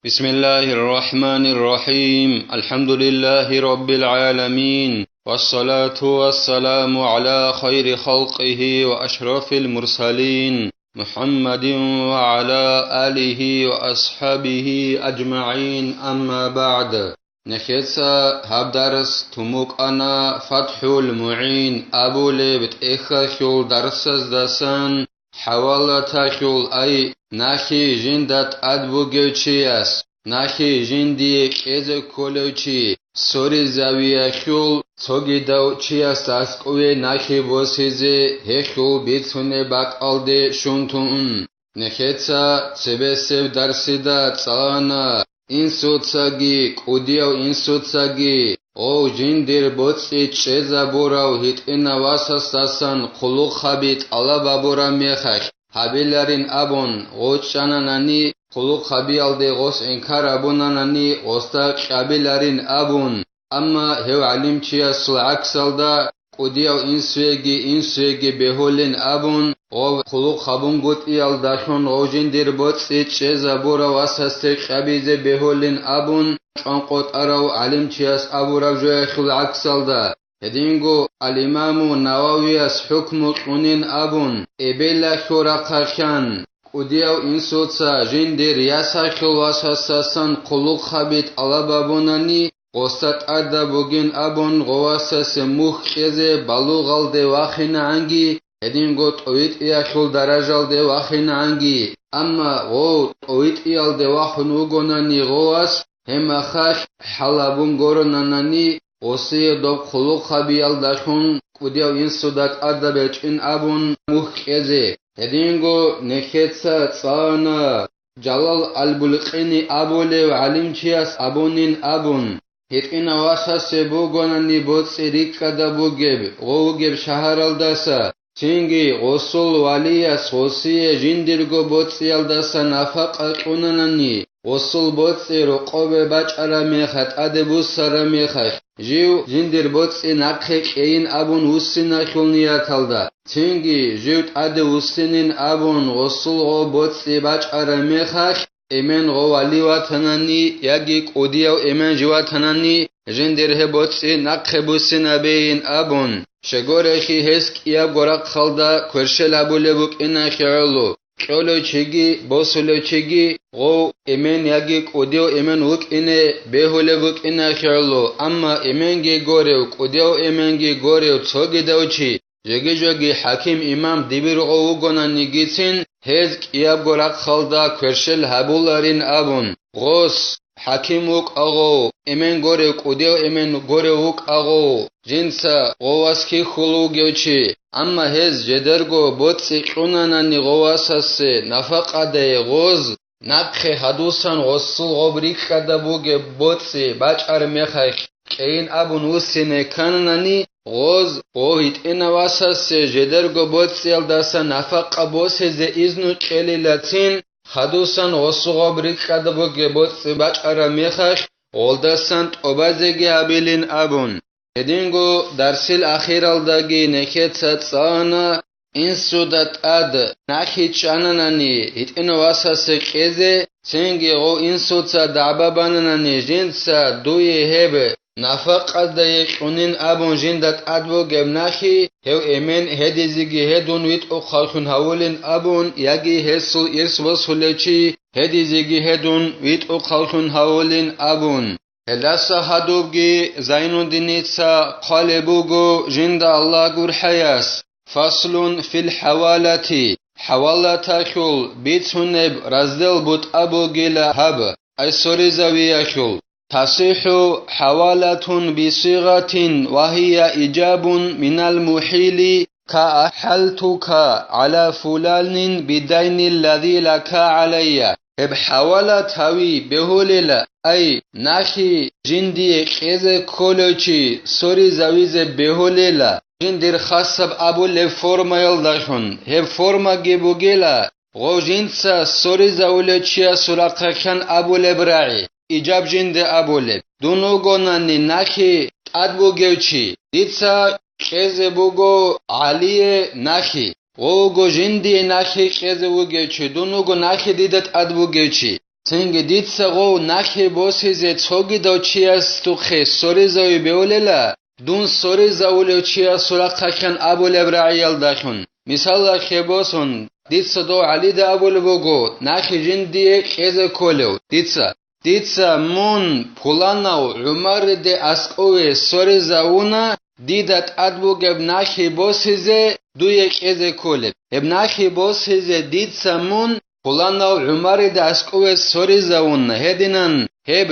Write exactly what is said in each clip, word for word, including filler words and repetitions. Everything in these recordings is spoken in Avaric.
بسم الله الرحمن الرحيم. الحمد لله رب العالمين. والصلاة والسلام على خير خلقه وأشرف المرسلين محمد وعلى آله وأصحابه أجمعين. أما بعد. Нехеца гьаб дарс тумукъана ФатхӀул МугӀин абулеб тӀехьалъул дарсаздасан, хӀавалаталъул, ай, нахи жинда тӀад бугев чияс, нахи жиндие кьезе кколев чи, соризавиялъул цогидав чиясда аскӀове нахи босизе гьелъул бицунеб бакӀалде щун тун. Нехеца цебесеб дарсида цӀалана инсуцаги, кӀудияв инсуцаги, гъов жиндир боцӀи чӀезабурав гьитӀинав васасдасан хъулухъаби тӀалаб гьабураб мехалъ гьабиларин абун, гъов чӀананани, хъулухъабиялде гъос инкар гьабунанани, гъосда кьабиларин абун. Амма гьев гӀалимчиясул гӀаксалда, кӀудияв инсуеги инсуеги бегьулин абун, гъов хъулухъ гьабунгутӀиялдалъун гъов жиндир боцӀи чӀезабурав васасде кьабизе бегьулин абун, чӀванкъотӀарав гӀалимчияс абураб жоялъул гӀаксалда. Гьединго ал-Имаму Нававияс хӀукму кьунин абун, эбелалъул рахъалъан, кӀудияв инсуца жиндир ясалъул васасдасан хъулухъаби тӀалаб гьабунани, гъосда тӀадаб бугин абун гъов васасе мухь кьезе балугъалде вахинегӀанги, гьединго тӀовитӀиялъул даражалде вахинегӀанги. Амма гъов тӀовитӀиялде вахун вугонани гъов вас, гьеб мехалъ хӀал гьабун гуронанани, гъосие доб хъулухъабиялдалъун кӀудияв инсуда тӀадаб гьечӀин абун мухь кьезе. Гьединго нехеца цӀалана Жалал ал-Булкъини абулев гӀалимчияс абунин абун, гьитӀинав васасе бугонани боцӀи рикӀкӀадаб бугеб, гъов вугеб шагьаралдаса, цинги гъосул валияс гъосие жиндирго боцӀиялдаса нафакъа кьунанани, гъосул боцӀи рокъобе бачӀараб мехалъ, тӀаде буссараб мехалъ, жив жиндир боцӀи нахъе кьейин абун вуссиналъул нияталда, цинги жив тӀаде вуссинин абун гъосул гъо боцӀи бачӀараб мехалъ, эмен гъо вали ватанани яги кӀудияв эмен жив ватанани, жиндир гьеб боцӀи нахъе буссинабейин абун, щегорехи гьес кӀиябго рахъалда кверщел гьабулеб букӀинахъе гӀоло, кьолев чиги, босулев чиги гъов эмен яги кӀудияв эмен вукӀине бегьулеб букӀинахъе гӀоло, амма эменги горев, кӀудияв эменги горев цогидав чи, жеги-жеги хӀаким-имам дибир гъов вугонанигицин, гьез кӀиябго рахъалда кверщел гьабуларин абун, гъос, хӀаким вукӀа гъов, эмен горев, кӀудияв эмен горев вукӀа гъов, жинца гъов вас хьихьулев вугев чи, амма гьез жидерго боцӀи кьунанани гъов васасе нафакъадае гъоз, нахъе гьадусан гъосул гъоб рикӀкӀадаб бугеб боцӀи бачӀараб мехалъ кьейин абун вуссине ккананани, гъоз, гъов гьитӀинав васасе жидерго боцӀиялдаса нафакъа босизе изну кьелилацин, хадусан гъосул гъоб рикӀкӀадаб бугеб боцӀи бачӀараб мехалъ, гъолдасан тӀобазеги гьабилин абун. Гьединго дарсил ахиралдаги нехеца цӀана инсуда тӀад нахъе чӀананани гьитӀинав васасе кьезе, цинги гъов инсуца дагӀба бананани жинца дуе гьеб нафакъаздае кьунин абун жинда тӀад бугеб нахъе, гьев эмен гьедизеги гьедун витӀухъавлъун гьавулин абун, яги гьесул ирс босулев чи гьедизеги гьедун витӀухъавлъун гьавулин абун. Гьелдаса гьадубги Зайнуддиница хъвалеб буго жинда Аллагь гурхӀаяс: «Фаслун фил хӀавалати», хӀавалаталъул бицунеб раздел бутӀа бугила гьаб, ай соризавиялъул. «Тасихху хӀавалатун бисигъатин ва гьия ижабун минал мухӀили ка ахӀалтука гӀала фуланин бидайниллади лака гӀалайя». Гьеб хӀавалат гьави бегьулела, ай, нахъе жиндие кьезе кколев чи соризавизе бегьулела, жиндир хасаб абулеб формаялдалъун, гьеб формаги бугела, гъов жинца соризавулев чиясул рахъалъан абулеб рагӀи, ижаб жинде абулеб: «Дун вугонани нахъе тӀад бугев чи, дица кьезе буго ГӀалие нахъе». Гъов вуго жиндие нахъе кьезе вугев чи, дун вуго нахъе дида тӀад бугев чи. Цинги дица гъов нахи босизе цогидав чиясухъе соризави беулела, дун соризавулев чиясул рахъалъан абулеб рагӀиялдалъун. Мисалалъе босун, дица дов ГӀалида абулеб буго нахи жиндие кьезе кколев. Дица, дица мун пуланав ГӀумариде аскӀове соризавуна, дида тӀад бугеб нахи босизе дуе кьезе кколеб. Гьеб нахи босизе дица мун пуланав ГӀумарида аскӀове соризавуна, гьединан гьеб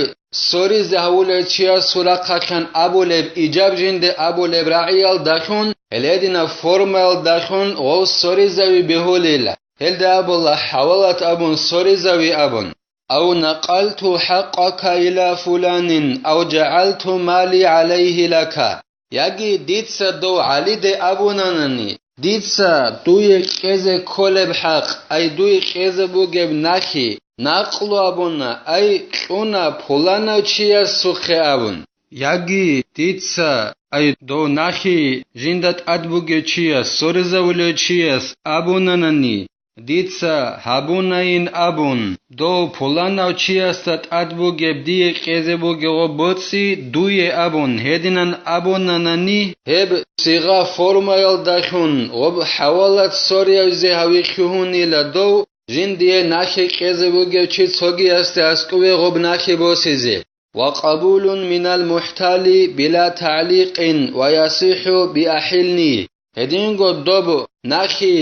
соризе гьавулев чиясул рахъалъан абулеб, ижаб жинде абулеб рагӀиялдалъун, гьеле гьединаб формаялдалъун гъов соризави бегьулила. Гьелда абула хӀавалат абун соризави абун. Ав накъалту хӀакъака ила фуланин, ав жагӀалту мали гӀалайгьи лака. Яги дица дов ГӀалиде абунанани, дица дуе кьезе кколеб хӀакъ, ай дуе кьезе бугеб нахи, накълу абуна, ай кьуна пуланав чиясухъе абун. Яги дица, ай дов нахи жинда тӀад бугев чияс, соризавулев чияс абунанани, дица гьабунайин абун, дов пуланав чиясда тӀад бугеб дие кьезе бугеб боцӀи дуе абун, гьединан абунанани, гьеб сигъа формаялдалъун гъоб хӀавалат соризе гьави лъугьунила дов, жиндие нахи кьезе бугев чи цогиясде аскӀове гъоб нахи босизе. Ва къабулун минал мухӀтали била тагӀликъин ва ясихӀу биахӀилни. Гьединго доб нахи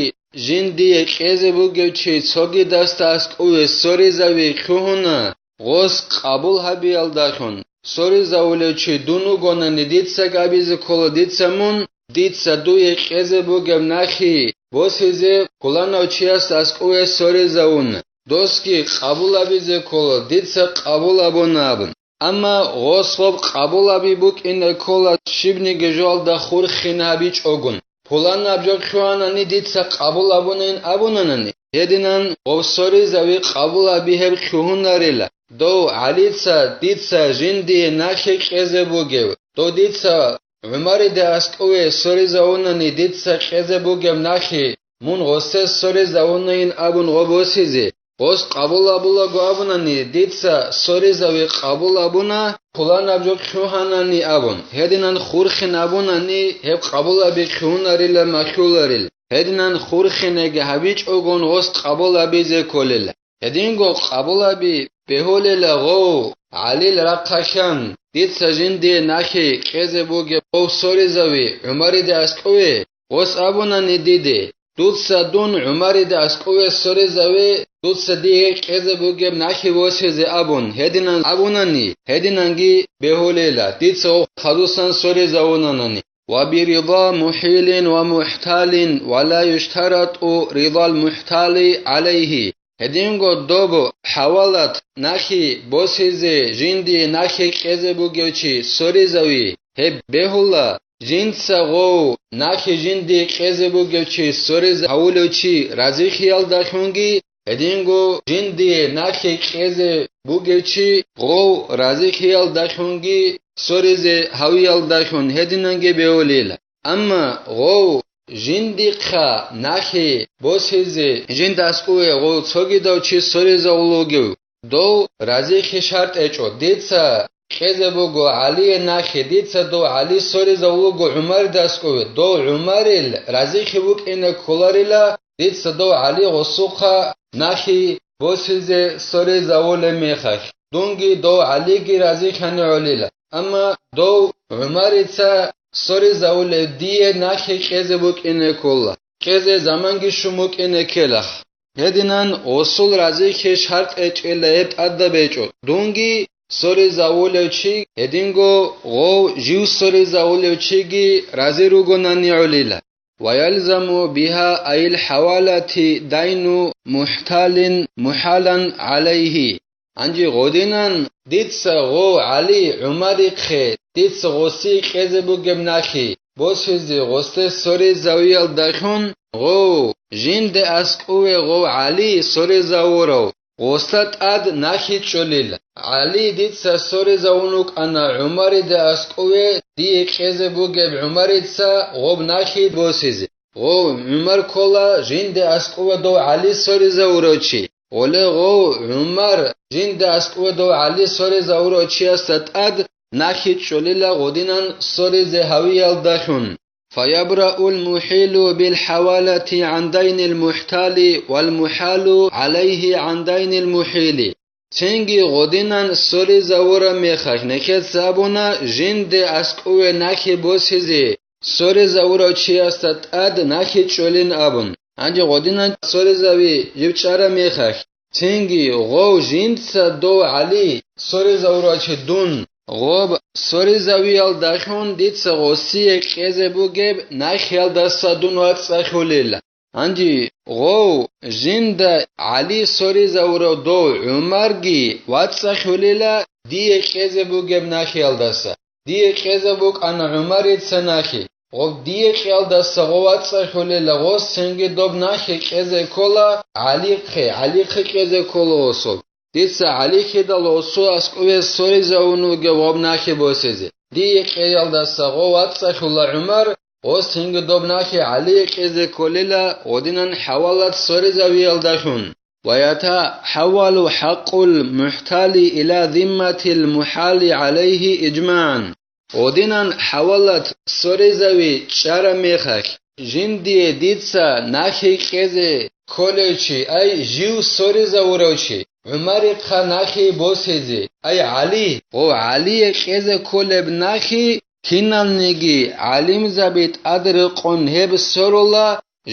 жиндие кьезе бугев чи цогидасда аскӀове соризави лъугьуна, гъос къабул гьабиялдалъун, соризавулев чи дун вугонани дица гьабизе ккола дица мун, дица дуе кьезе бугеб нахи босизе пуланав чиясда аскӀове соризавун, досги къабул гьабизе ккола, дица къабул абуна абун. Амма гъос гъоб къабул гьаби букӀине ккола щибниги жоялда хурхин гьабичӀогун. Пуланаб жо лъугьанани дица къабул абунин абунанани, гьединан гъоб соризави къабул гьаби гьеб лъугьунарила. Дов ГӀалица дица жиндие нахи кьезе бугев, дов дица ГӀумариде аскӀове соризавунани дица кьезе бугеб нахи, мун гъосде соризавунайин абун гъоб босизе, гъос къабул абулаго абунани, дица соризави къабул абуна, пуланаб жо лъугьанани абун, гьединан хурхин абунани, гьеб къабул гьаби лъугьунарила малъуларил, гьединан хурхинеги гьабичӀогун гъос къабул гьабизе кколел. Гьединго къабул гьаби бегьулела гъов ГӀалил рахъалъан, дица жиндие нахи кьезе бугеб гъов соризави ГӀумариде аскӀове, гъос абунани диде, дуца дун ГӀумариде аскӀове соризаве, дуца дие кьезе бугеб нахи босизе абун, гьединан абунани, гьединанги бегьулела, дица гъов хадусан соризавунанани. Ва бирида мухӀилин ва мухӀталин ва ла юштарату ридал мухӀтали гӀалайгьи. Гьединго доб хӀавалат нахи босизе жиндие нахи кьезе бугев чи соризави, гьеб бегьула, жинца гъов нахи жиндие кьезе бугев чи сориз гьавулев чи разихиялдалъунги, гьединго жиндие нахи кьезе бугев чи гъов разихиялдалъунги соризе гьавиялдалъун гьединанги бегьулила. Амма гъов жиндихъа нахи босизе, жинда аскӀове гъов цогидав чи соризавулев вугев, дов разихьи шартӀ гьечӀо. Дица кьезе буго ГӀалие нахи, дица дов ГӀали соризавулев вуго ГӀумарида аскӀове, дов ГӀумарил разихьи вукӀине кколарила, дица дов ГӀали гъосухъа нахи босизе соризавулеб мехалъ, дунги дов ГӀалиги разихьани гӀолила. Амма дов ГӀумарица соризавулев дие нахи кьезе букӀине ккола, кьезе заманги щун букӀине ккелахъ. Гьединан гъосул разихьи шартӀ гьечӀела гьеб тӀадаб гьечӀо, дунги соризавулев чи гьединго гъов жив соризавулев чиги рази ругонани гӀолила. Ва ялзаму бигьа айил хӀавалати дайну мухӀталин мухӀалан гӀалайгьи. Гьанже гъодинан дица гъов ГӀали ГӀумарихъе, дица гъосие кьезе бугеб нахи босизе гъосде соризавиялдалъун, гъов жинде аскӀове гъов ГӀали соризавурав, гъосда тӀад нахи чӀолил. ГӀали дица соризавун вукӀана ГӀумарида аскӀове, дие кьезе бугеб ГӀумарица гъоб нахи босизе. Гъов ГӀумар ккола жинде аскӀове дов ГӀали соризавурав чи. Гъоле гъов ГӀумар жинда аскӀове дов ГӀали соризавурав чиясда тӀад нахъе чӀолила гъодинан соризе гьавиялдалъун. فيبرأ المحيل بالحوالة عن دين المحتال والمحال عليه عن دين المحيل. Цинги гъодинан соризавураб мехалъ нехеца абуна жинде аскӀове нахъе босизе соризавурав чиясда тӀад нахъе чӀолин абун. Гьанже гъодинан соризави жив чӀараб мехалъ, цинги гъов жинца дов ГӀали соризавурав чи дун, гъоб соризавиялдалъун дица гъосие кьезе бугеб нахъиялдаса дун вацӀцӀалъулел. Гьанже гъов жинда ГӀали соризавурав дов ГӀумарги вацӀцӀалъулила дие кьезе бугеб нахъиялдаса. Дие кьезе букӀана ГӀумарица нахъе. Гъоб дие кьеялдаса гъов вацӀцӀалъулела гъос цинги доб нахъе кьезе ккола ГӀалихъе, ГӀалихъе кьезе ккола гъосул. Дица ГӀалихъидал гъосул аскӀове соризавун вугев гъоб нахъе босизе. Дие кьеялдаса гъов вацӀцӀалъула ГӀумар, гъос цинги доб нахъе ГӀалие кьезе кколела гъодинан хӀавалат соризавиялдалъун. ويتحول حق المحتال إلى ذمة المحال عليه إجماعا. Гъодинан хӀавалат соризави чӀараб мехалъ, жиндие дица нахъе кьезе кколев чи, ай жив соризавурав чи, ГӀумарихъа нахъе босизе, ай ГӀали, гъов ГӀалие кьезе кколеб нахъе киналниги гӀалимзаби тӀадрекъон гьеб сорула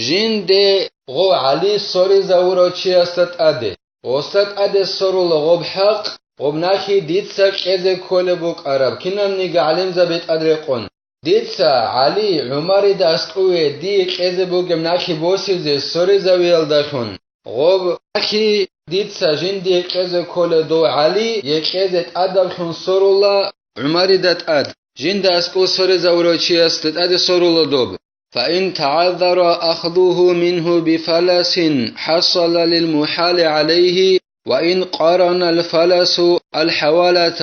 жинде гъов ГӀали соризавурав чиясда тӀаде. Гъосда тӀаде сорула гъоб хӀакъ, гъоб нахъе дица кьезе кколеб букӀараб киналниги гӀалимзаби тӀадрекъон. Дица ГӀали ГӀумарида аскӀове дие кьезе бугеб нахъе босизе соризавиялдалъун, гъоб нахъе дица жиндие кьезе кколев дов ГӀали, гьекъезе тӀадаблъун сорула ГӀумарида тӀад, жинда аскӀов соризавурав чиясда тӀаде сорула доб. فإن تعذر أخذه منه بفلس حصل للمحال عليه وإن قارن الفلس الحوالة.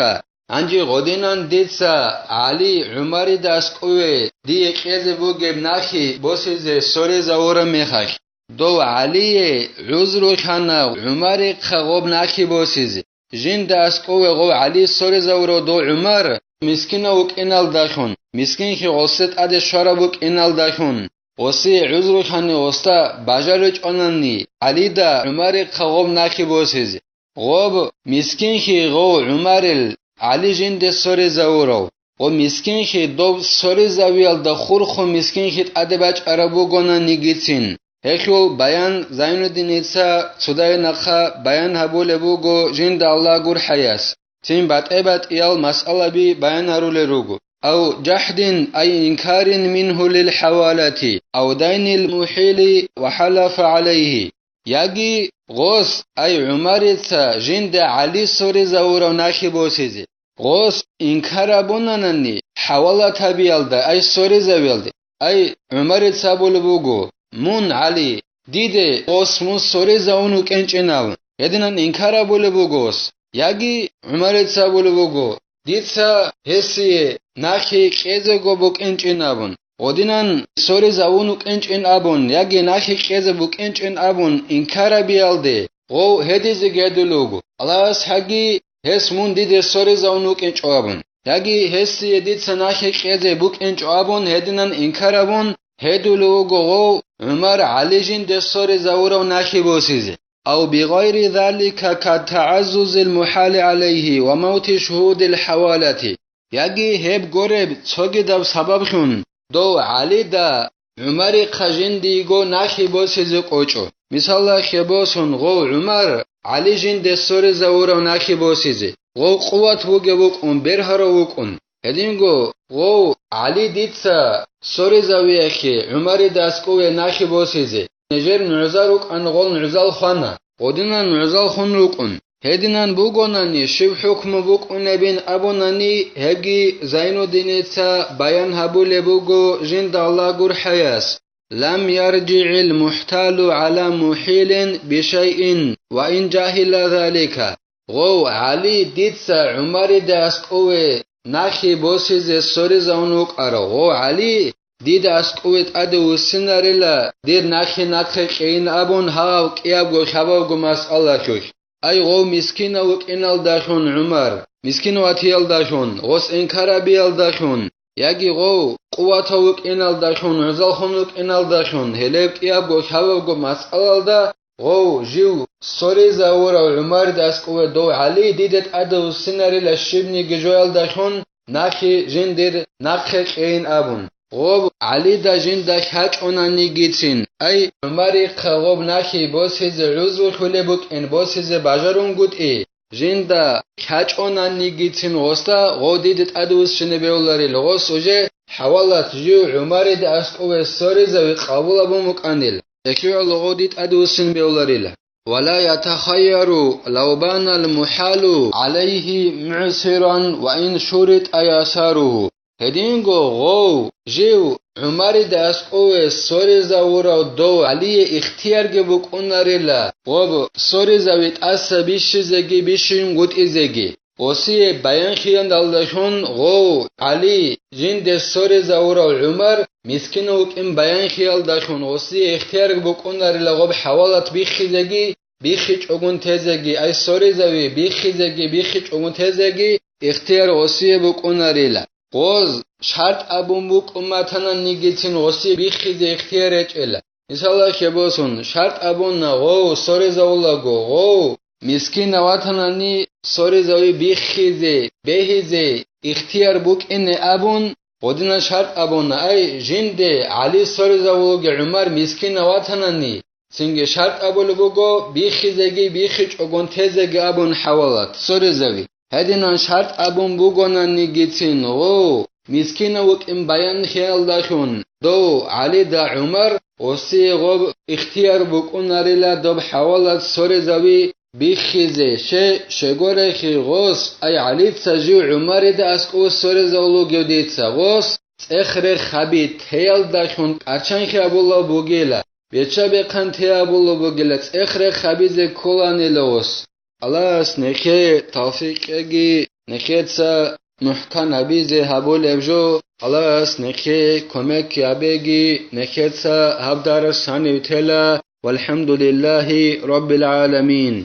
Гьанже гъодинан дица ГӀали ГӀумарида аскӀове дие кьезе бугеб нахъе босизе соризавураб мехалъ, дов ГӀалие гӀузру лъана ГӀумарихъа гъоб нахъе босизе. Жинда аскӀове гъов ГӀали соризавурав дов ГӀумар мискинав вукӀиналдалъун, мискинлъи гъосде тӀаде щвараб букӀиналдалъун, гъосие гӀузру лъани гъосда бажаричӀонани ГӀалида ГӀумарихъа гъоб нахъе босизе. Гъоб мискинлъи гъов ГӀумарил ГӀали жинде соризавурав, гъоб мискинлъи доб соризавиялда хурхун мискинлъи тӀаде бачӀараб бугонанигицин. Гьелъул баян Зайнуддиница цодай нахъа баян гьабулеб буго жинда Аллагь гурхӀаяс. Цин батӀи-батӀиял масъалаби баян гьарулел руго. أو جحد أي إنكار منه للحوالة أو دين المحيل وحلف عليه. Яги гъос, ай ГӀумарица жинда ГӀали соризавурав нахъе босизе. Гъос инкар абунанани хӀавалат гьабиялда, ай соризавиялде, ай ГӀумарица абулеб буго: «Мун, ГӀали, диде гъос мун соризавун вукӀинчӀин», – абун. Гьединан инкар абулеб буго гъос. Яги ГӀумарица абулеб буго: «Дица гьесие нахъе кьезего букӀинчӀин», – абун. Гъодинан соризавун вукӀинчӀин абун, яги нахъе кьезе букӀинчӀин абун инкар гьабиялде, гъов гьедизе гьедулев вуго. Аллагьас гьаги гьес мун диде соризавун вукӀинчӀо абун, яги гьесие дица нахъе кьезе букӀинчӀо абун гьединан инкар абун гьедулев вуго гъов ГӀумар ГӀали жинде соризавурав нахъе босизе. أو بغير ذلك كتعزز المحال عليه وموت شهود الحوالة. Яги гьеб гореб цогидаб сабаблъун дов ГӀалида ГӀумарихъа жиндиего нахъе босизе кӀочӀо. Мисалалъе босун, гъов ГӀумар ГӀали жинде соризавурав нахъе босизе, гъов къуват вугев вукӀун, бергьарав вукӀун. Гьединго гъов ГӀали дица соризавиялъе ГӀумарида аскӀове нахъе босизе. Нижер нугӀзал рукӀан гъол нугӀзал хвана. Гъодинан нугӀзал хун рукӀун. Гьединан бугонани, щиб хӀукму букӀунебин абунани, гьебги Зайнуддиница баян гьабулеб буго жинда Аллагь гурхӀаяс: «لم يرجع المحتال على محيل بشيء وإن جهل ذلك». Гъов ГӀали дица ГӀумарида аскӀове нахъе босизе соризавун вукӀарав, гъов ГӀали дида аскӀове тӀаде вуссинарила, дир нахъе нахъе кьейин абун гьагъав кӀиябго лъабавго масъалалъулъ. Ай, гъов мискинав вукӀиналдалъун ГӀумар, мискин ватиялдалъун, гъос инкар абиялдалъун, яги гъов къуватав вукӀиналдалъун, гӀузалхун вукӀиналдалъун, гьелеб кӀиябго лъабавго масъалалда гъов жив соризавурав ГӀумарида аскӀове дов ГӀали диде тӀаде вуссинарила щибниги жоялдалъун нахъе жиндир нахъе кьейин абун. Гъоб ГӀалида жинда лъачӀонанигицин, ай, ГӀумарихъа гъоб нахъе босизе гӀузру лъулеб букӀин босизе бажарунгутӀи, жинда лъачӀонанигицин гъосда гъов диде тӀадвуссине бевларил, гъос уже хӀавалат жив ГӀумарида аскӀове соризави къабул абун букӀанил, эхиугӀал гъов диде тӀадвуссин бевларила. Ва ла ятахайяру лав банал мухӀалу гӀалайгьи мугӀсиран ва ин шуритӀа ясаругьу. Гьединго гъов, жив ГӀумарида аскӀове соризавурав дов ГӀалие ихтиярги букӀунарила, гъоб соризави тӀаса бищизеги бищунгутӀизеги. Гъосие баянхиялдалъун гъов, ГӀали, жинде соризавурав ГӀумар мискинав вукӀин баянхиялдалъун гъосие ихтиярги букӀунарила гъоб хӀавалат биххизеги, биххичӀогун тезеги, ай соризави биххизеги, биххичӀогун тезеги ихтияр гъосие букӀунарила. Гъоз шартӀ абун букӀун батананигицин гъосие биххизе ихтияр гьечӀела. Мисалалъе босун, шартӀ абуна гъов соризавулаго, гъов мискинав ватанани соризави биххизе, бегьизе ихтияр букӀине абун, гъодинан шартӀ абуна, ай, жинде ГӀали соризавулаги ГӀумар мискинав ватанани, цинги шартӀ абулеб буго, биххизеги биххичӀогун тезеги абун хӀавалат соризави. Гьединан шартӀ абун бугонанигицин гъов, мискинав вукӀин баянхиялдалъун, дов ГӀалида ГӀумар гъосие гъоб ихтияр букӀунарила доб хӀавалат соризави биххизе, ще, щегорехи гъос, ай, ГӀалица жив ГӀумарида аскӀов соризавулугев дица гъос, цӀех-рех хаби теялдалъун кӀарчанхи абулаб бугила, беча-бехъан те абулаб бугила, цӀех-рех хабизе кколанила гъос. Аллагьас нехее тавфикъ кьеги, нехеца мухӀкан гьабизе гьабулеб жо, Аллагьас нехее кумек гьабеги, нехеца гьаб дарс гьанив тела, валхӀамдулиллагьи раббил гӀаламин.